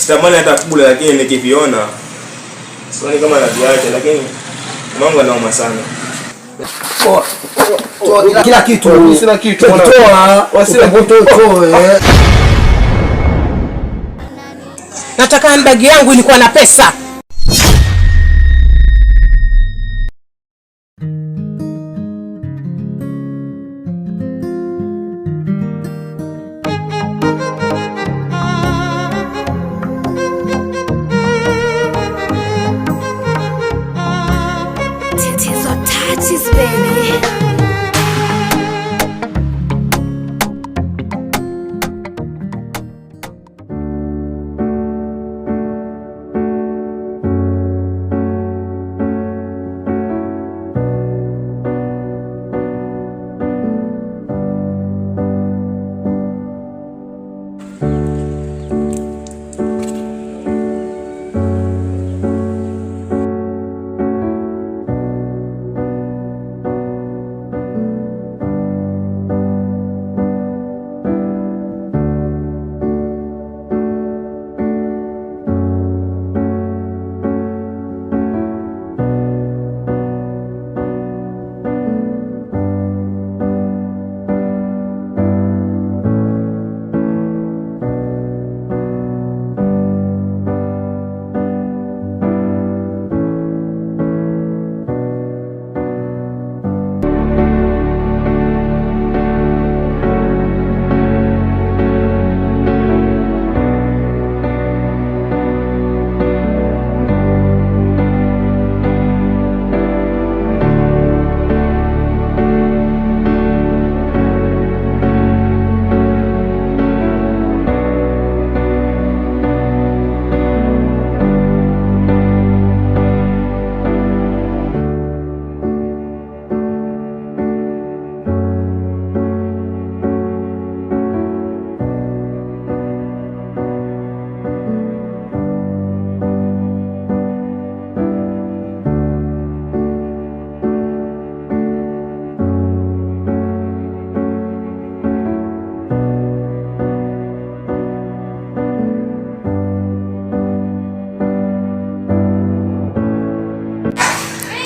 Sitamani hata kula, lakini nikiviona sioni kama naviacha, lakini mamangu anauma sana. Toa. Toa kila kitu. Mimi sina kitu, mwanangu. Toa. Wasina- Toa. Nataka handbag yangu ilikuwa na pesa. Tatizo touches, baby.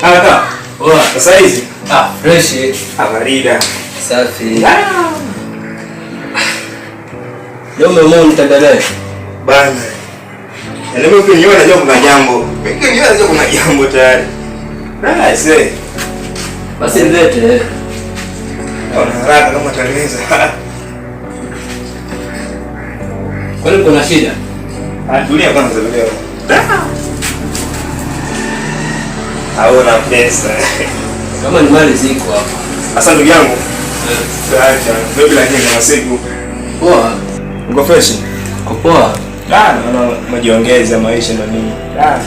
Kaka, Poa. sasa hizi Ah, fresh. barida. Safi. Leo umeamua unitembelee? Bana. Yaani mimi ukiniona najua kuna jambo. Mimi ukiniona najua kuna jambo tayari. Ah, see. Basi nilete. Una haraka kama utaniweza. Kwani kuna shida? Ah, tulia kwanza leo. Hauna pesa. Kama ni mali ziko hapa. Sasa ndugu yangu, acha. Wewe bila kinga na siku. Poa. Uko fresh? Uko poa? Ah, naona majiongeza maisha na nini. Ah.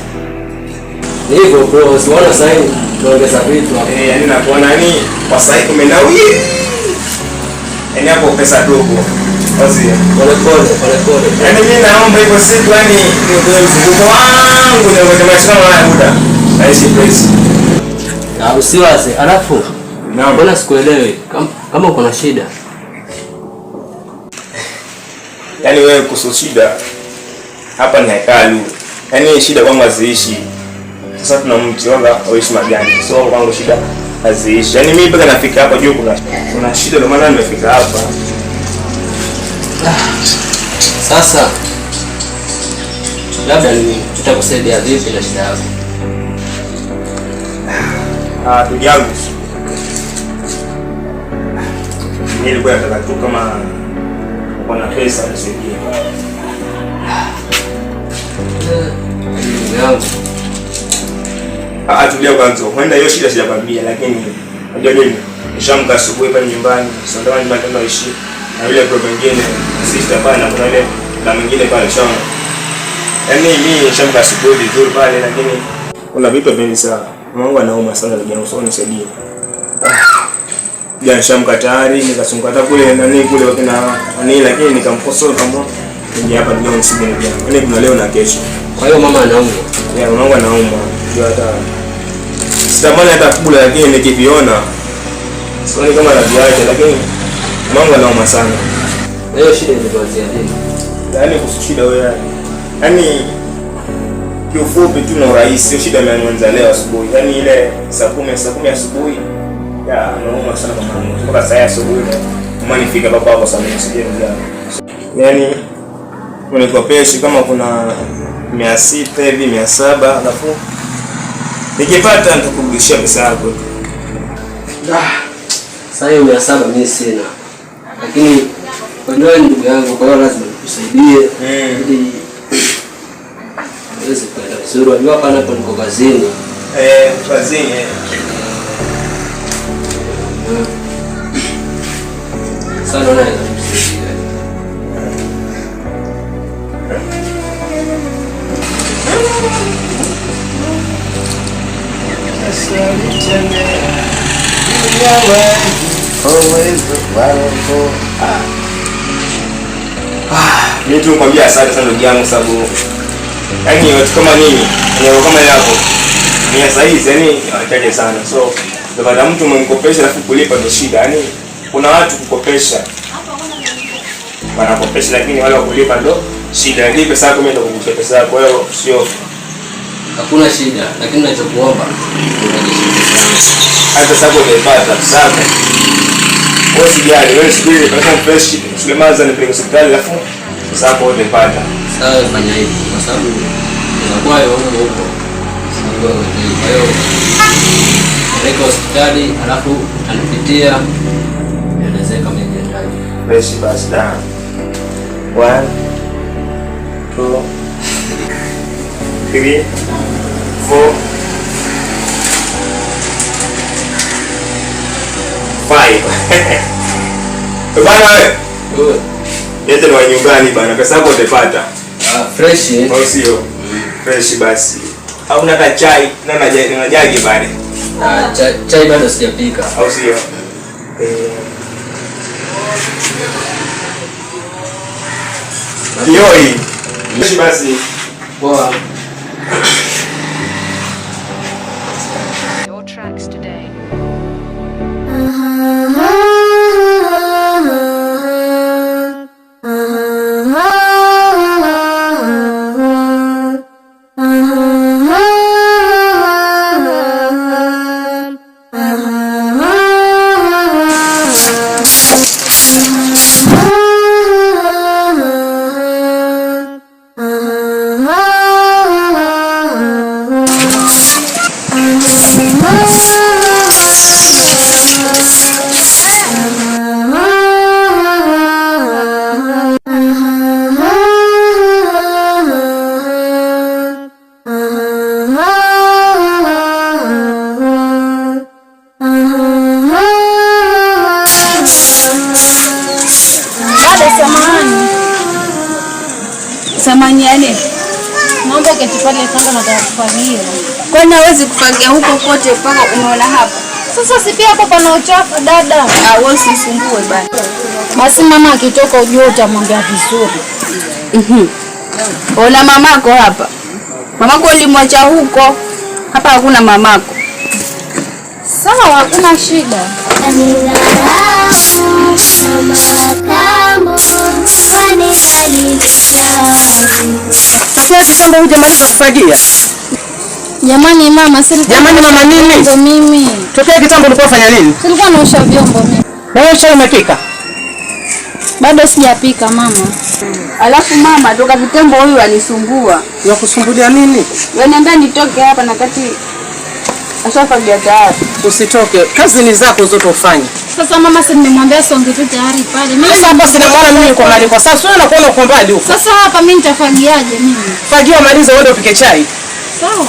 Ni hivyo bro, si unaona sasa hivi tunaongeza vitu hapa. Eh, yaani nakuona ni kwa sasa hivi kumenawiri. Yaani hapo pesa dogo. Wazi. Pole pole, pole pole. Yaani mimi naomba hivyo siku yaani ni mzunguko wangu na kwa maisha haya muda. Naishi fresh. Na usiwaze, alafu Naam. mbona sikuelewi? Kama uko na shida. Yaani wewe kuhusu shida hapa ni hekalu. Yaani shida kwangu haziishi. Sasa tuna mti wala hauishi majani. So kwangu shida haziishi. Yaani mimi mpaka nafika hapa juu kuna shida ndio maana nimefika hapa. Sasa labda ni tutakusaidia vipi na shida yako? Ah, ndugu yangu. Mimi nilikuwa nataka tu kama uko na pesa unisaidie. Ndugu yangu. Ah, tulia kwanza. Huenda hiyo shida sijakwambia, lakini unajua nini? Nishamka asubuhi pale nyumbani, sio ndio nyumbani tena ishi. Na yule bro mwingine, sister pale na kuna yule na mwingine pale shamba. Yaani mimi nishamka asubuhi vizuri pale, lakini kuna vitu vingi sana. Mungu anauma sana ndugu yangu, so nisaidie. Jana nishamka tayari, nikasunguka hata kule nani kule wakina nani, lakini nikamkosoa kama nije hapa ndio msimu ndugu yangu. Yaani kuna leo na kesho. Kwa hiyo mama anaumwa. Ya, mamangu anaumwa. Ndio hata sitamani hata kula, lakini nikiviona sioni kama naviacha, lakini mamangu anauma sana. Na hiyo shida ilikuanzia lini? Yaani kuhusu shida wewe, yaani Yaani kiufupi tu na urahisi, hiyo shida imeanza leo asubuhi. Yaani ile saa 10 asubuhi ya nauma sana mama yangu. Mpaka saa ya asubuhi mama nifika baba hapo saa 4 sije ndugu yangu. Yaani unikopeshi kama kuna 600 hivi 700, alafu nikipata nitakurudishia pesa yako. Sasa hiyo 700 mimi sina. Lakini unajua ni ndugu yangu, kwa hiyo lazima nikusaidie ili uweze kwenda vizuri. Unajua hapa napo niko kazini. Kazini. Sasa naona naweza kukusaidia. Mimi tu nikwambia asante sana ndugu yangu, sababu yaani watu kama ninyi, eneo kama yako ni ya saizi, yaani wachache sana. So utapata mtu umemkopesha alafu kulipa ni shida. Yaani kuna watu kukopesha wanakopesha, lakini wale wa kulipa ndo shida. Lakini pesa yako mimi nitakurudishia pesa yako, kwa hiyo sio Hakuna shida, lakini ninachokuomba urejeshe pesa yangu. Hata pesa yako utaipata, pesa yako. Wewe usijali, wewe subiri pesa fresh, Suleiman nipeleke hospitali alafu pesa yako utaipata. Sawa, fanya hivyo kwa sababu inakuwa huko huko. Kwa hiyo peleka hospitali alafu utanipitia nielezee kama imeendaje. Fresh basi da. 1 2 3 4 5. Bana wewe. Yote ni wa nyumbani bana, pesa yako utaipata. Fresh. Au sio? Fresh basi. Au unataka chai? Na na jagi bale. Chai bado sijapika. Au sio? Kioi. Fresh basi. Poa. Your tracks today. Dada, samahani. Samahani ya nini? Naomba uketi pale kando, nataka kufagia. Kwani hawezi kufagia huko kote mpaka umeona hapa? Sasa si pia hapo pana uchafu dada. Ah, wewe usisumbue bana. Basi mama akitoka ujue utamwambia vizuri. Ona mamako hapa. Mamako ulimwacha huko. Hapa hakuna mamako. Sawa, hakuna shida. Sasa kitambo hujamaliza kufagia. Jamani mama, si nilikuwa Jamani mama nini? vyombo mimi. Tokea kitambo ulikuwa unafanya nini? Nilikuwa naosha vyombo mimi. Na wewe chai umepika? Bado sijapika mama. Alafu mama, toka kitambo huyu anisumbua. Yakusumbulia nini? Yaniambia nitoke hapa na kati ashafagia tayari. Usitoke. Kazi ni zako zote ufanye. Sasa mama, si nimemwambia songe tu tayari pale. Mimi Sasa hapa sina maana mimi niko mahali kwa sasa. Wewe unakuona uko mbali huko. Sasa hapa mimi nitafagiaje mimi? Fagia maliza uende upike chai. Sawa.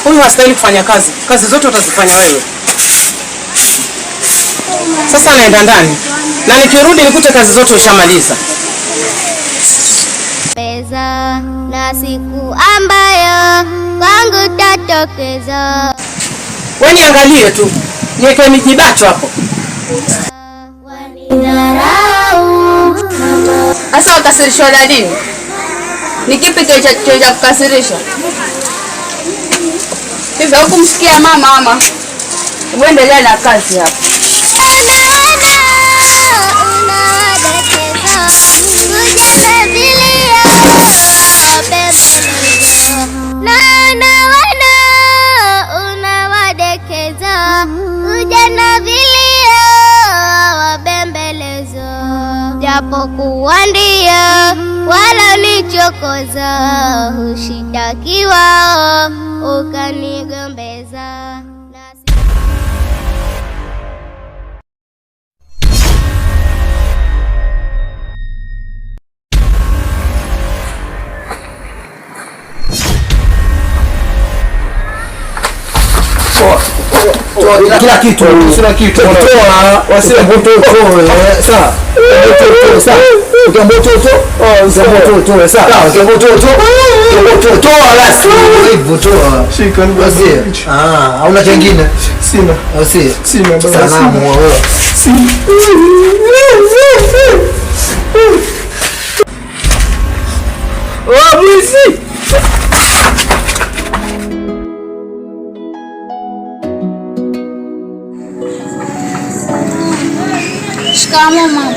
Huyu hastahili kufanya kazi. Kazi zote utazifanya wewe. Sasa naenda ndani. Na nikirudi nikute kazi zote ushamaliza. Pesa na siku ambayo kwangu tatokeza. Wewe niangalie tu. Niweke mijibacho hapo. Sasa wakasirishwa na nini? Ni kipi kilicho kukasirisha? Hivyo hukumsikia mama ama? Wewe endelea na kazi hapo. Kuja na vilio wabembeleza. Na wana unawadekeza. Kuja na vilio wabembeleza. Japokuwa ndio wala unichokoza, hushitakiwa ukanigombeza. Toa kila kitu. Sina kitu. Toa wasiwe sawa. Sawa. Ukiambia toa toa toa sawa. Ukiambia toa toa toa basi. Hivyo toa. Shika Wasia. Ah, hauna chengine? Sina. Wasia. Sina baba. Salamu wewe. Sina. Oh, mwizi! Shikamoo mama.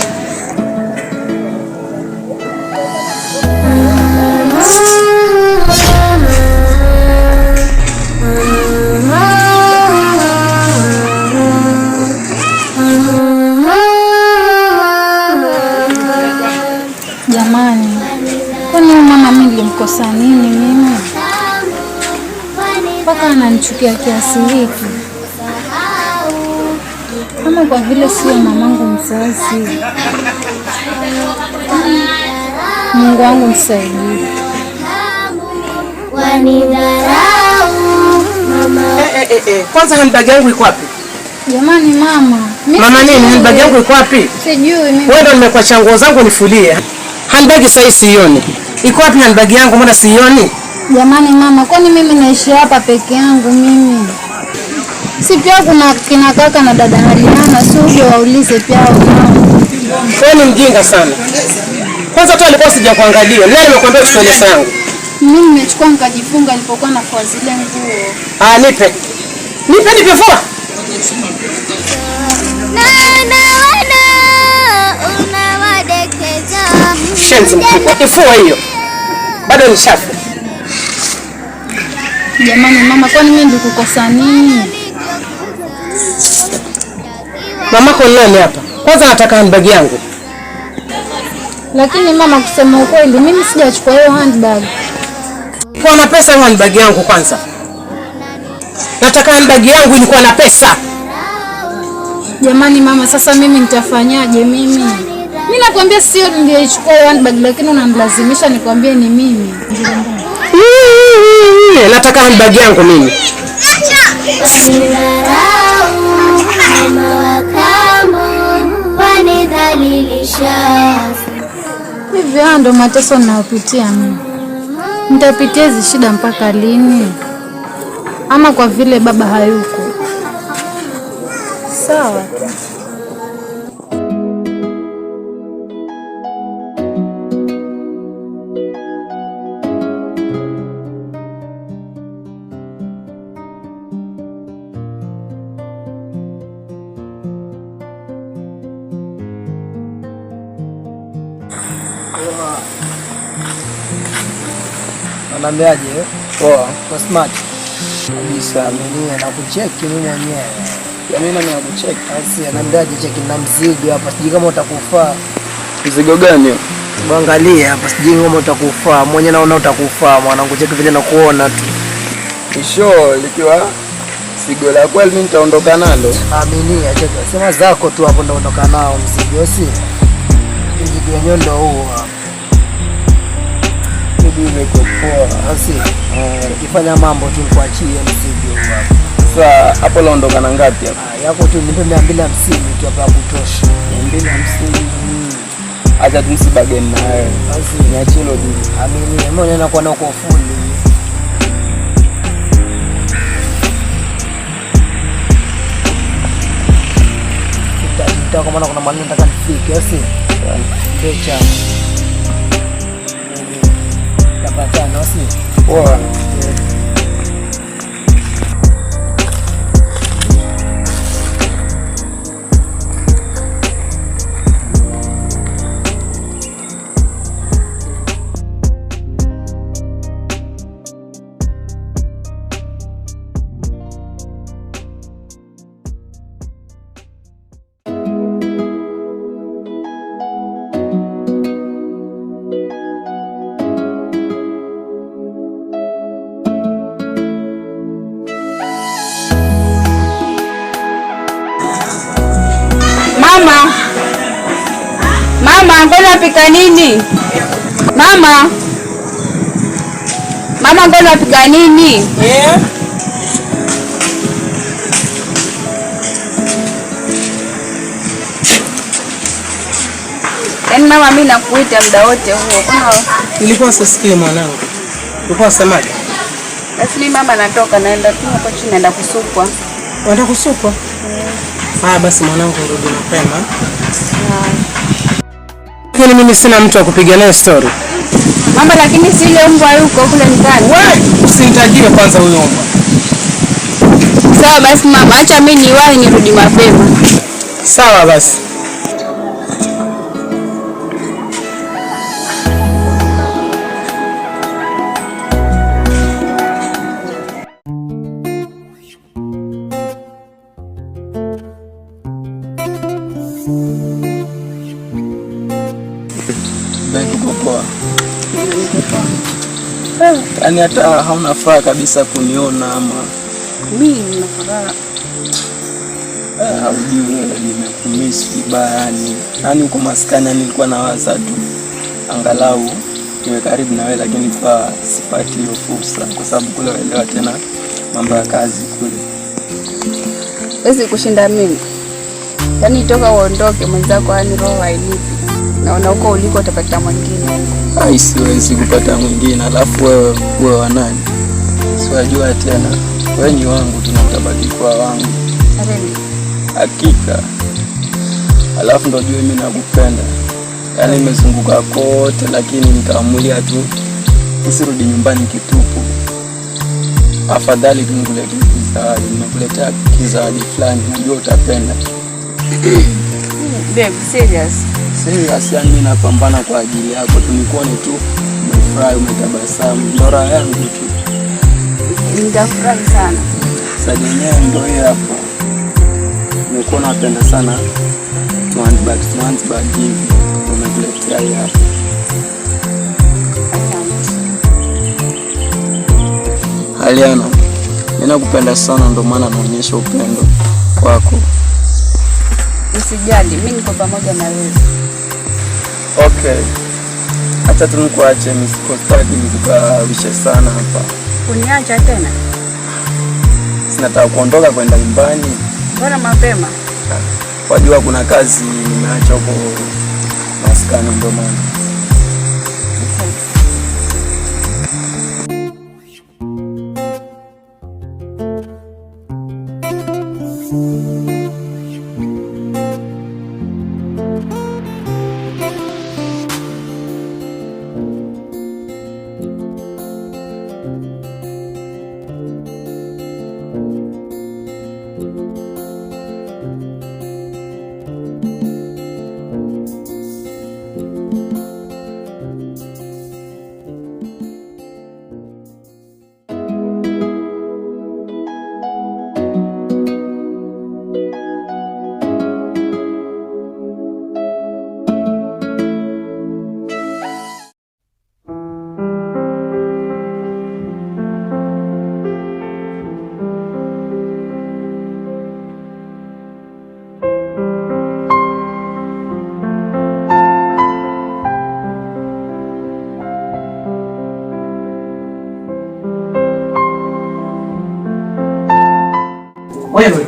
Jamani, kwani huyu mama mimi nilimkosa nini mimi mpaka ananichukia kiasi hiki? Ama kwa vile sio mamangu mzazi. Mungu wangu nisaidie. Wanidharau mama. Kwanza handbag yangu iko wapi? Jamani mama, mimi Mama nini, handbag yangu iko wapi? Sijui mimi. Wewe ndo nimekuachia nguo zangu nifulie. Handbag sasa sioni. Iko wapi handbag yangu, mbona sioni? Jamani mama, kwani mimi naishi hapa peke yangu mimi? Si pia kuna kina kaka na dada Haliana, si uje waulize pia hao nao. Wewe ni mjinga sana. Kwanza tu alikuwa sijakuangalia. Nani amekwambia uchukue leso yangu? Mimi nimechukua nikajifunga nilipokuwa nafua zile nguo. Ah, nipe. Nipe nipe fua. Na wana unawadekeza. Shenzi mkubwa. Ifua hiyo. Bado ni chafu. Jamani mama, kwani mimi nilikukosa nini? Mamako ni nani hapa? Kwanza nataka handbag yangu. Lakini mama, kusema ukweli mimi sijachukua hiyo handbag. Kwa na pesa hiyo handbag yangu kwanza. Nataka handbag yangu ilikuwa na pesa. Jamani mama, sasa mimi nitafanyaje mimi? Mimi nakwambia sio niliyechukua hiyo handbag, lakini unanilazimisha nikwambie ni mimi. Nataka handbag yangu mimi. Wanidharau mama wa kambo, wanidhalilisha. Hivi haya ndo mateso ninayopitia mimi. Nitapitia hizi shida mpaka lini? Ama kwa vile baba hayuko. Sawa tu. Anaambiaje? Poa. Kwa smart. Kabisa. Mimi nakucheki mimi mwenyewe. Ya mimi nami nakucheki. Basi anaambiaje, cheki na mzigo hapa, sijui kama utakufaa. Mzigo gani? Angalia hapa, sijui kama utakufaa. Mwenyewe naona utakufaa mwanangu, cheki vile nakuona tu. Isho likiwa zigo la kweli mimi nitaondoka nalo. Aminia, cheki. Sema zako tu hapo ndo ondoka nao mzigo, si? Mzigo wenyewe ndo huo hapa. Bibi imekuwa. Basi ukifanya mambo tu nikuachie mzigo huu hapa. Sasa hapo laondoka na ngapi hapo? Ah, yako tu nipe 250 tu hapa ya kutosha. 250. Acha tumsibageni na wewe. Basi Niachie hilo dili. Aminia, mimi naona kwa nako full. Kwa maana kuna maneno nataka nifike, au si? Ndio cha. Tapatana, au si? Poa. Mama. Mama, mbona unapika nini? Mama. Mama, mbona unapika nini? Yeah. Yaani mama, mimi nakuita muda wote huo. Kuna Nilikuwa sisikii mwanangu. Ulikuwa unasemaje? Basi mimi mama natoka naenda tu hapo chini naenda kusukwa. Unaenda kusukwa? Haya basi mwanangu, urudi mapema. Lakini mimi sina mtu wa kupiga naye story. Mama, lakini si ile mbwa yuko kule ndani. Wewe usinitajie kwanza huyo mbwa. Sawa basi mama, acha mimi niwahi nirudi mapema. Sawa basi. Uko poa? Yaani hata hauna furaha kabisa kuniona ama? Mimi nina furaha. Haujui wewe nimekumiss vibaya yani. Yaani uko maskani, yani nilikuwa nawaza tu angalau niwe karibu na wewe, lakini kwa sipati hiyo fursa kwa sababu kule waelewa tena mambo ya kazi kule. Wezi kushinda mimi. Yaani toka uondoke mwenzako, yani roho hainipi. Naona huko uliko utapata mwingine huko. Ai, siwezi kupata mwingine, alafu wewe wewe wa nani? Siwajua tena. Wewe ni wangu tu na utabaki kuwa wangu. Really? Hakika. Alafu ndo jue mimi nakupenda. Yaani nimezunguka kote lakini nikaamulia tu usirudi nyumbani kitupu. Afadhali tu nikuletee kizawadi, nimekuletea kizawadi fulani, najua utapenda. Babe, serious? Serious, yani mimi napambana kwa ajili yako tu, nikuone tu umefurahi, umetabasamu, ndo raha yangu tu. Nitafurahi sana. Sasa yenyewe ndo hiyo hapo. Nimekuwa napenda sana handbag hivi, nimekuletea hii hapa. Asante. Aliana, mimi nakupenda sana, ndo maana naonyesha upendo kwako. Usijali, mimi niko pamoja na wewe. Okay. Acha tu nikuache, mimi sikostaki nikukawishe sana hapa. Kuniacha tena? Sinataka kuondoka kwenda nyumbani. Mbona mapema? Wajua kuna kazi nimeacha huko maskani, ndio maana. Okay. Wewe.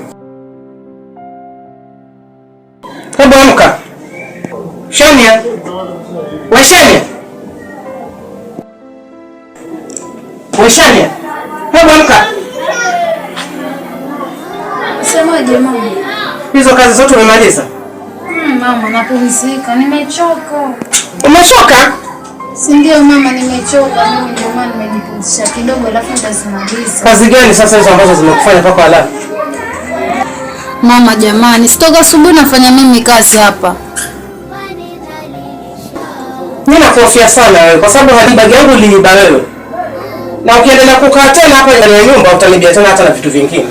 Hebu amka. Shania. We Shania. We Shania. Hebu amka. Semaje mama? Hizo kazi zote umemaliza? Mama, napumzika, nimechoka. Umechoka? Si ndio mama, nimechoka mimi, ndio maana nimejipumzisha kidogo alafu nitazimaliza. Kazi gani sasa hizo ambazo zimekufanya mpaka walala? Mama jamani, sitoka asubuhi nafanya mimi kazi hapa. Mimi nakuhofia sana wewe kwa sababu handbag yangu uliiba wewe. Na ukiendelea kukaa tena hapa ndani ya nyumba utanibia tena hata na vitu vingine.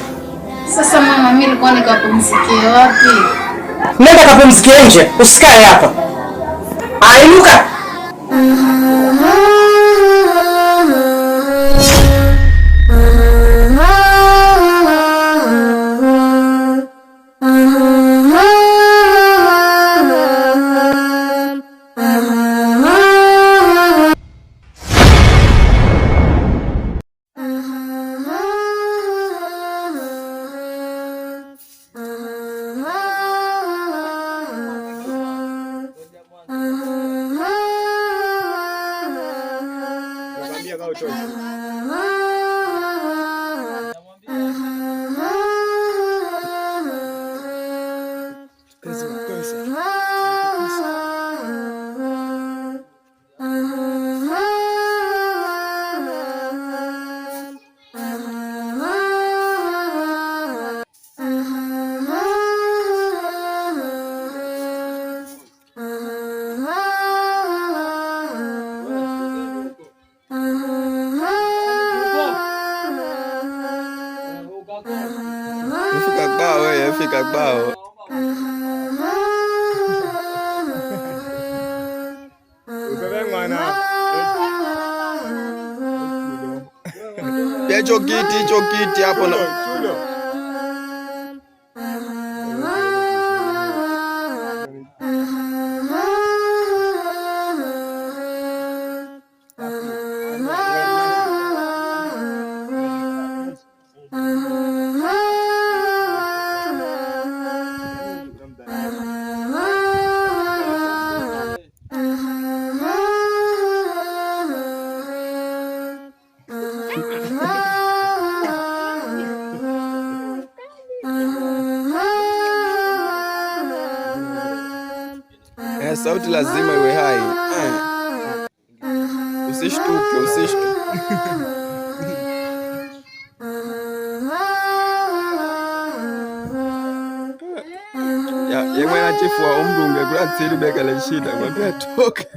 Sasa mama, mimi nilikuwa nikapumzikie wapi? Nenda kapumzikie nje, usikae hapa. Ainuka. Fika kwao wewe, fika kwao. Hicho kiti, hicho kiti hapo na sauti lazima iwe hai. Usishtuke, usishtuke. Ya, ye mwana chifu wa umrunge kula tsili beka le shida, mwambie atoke.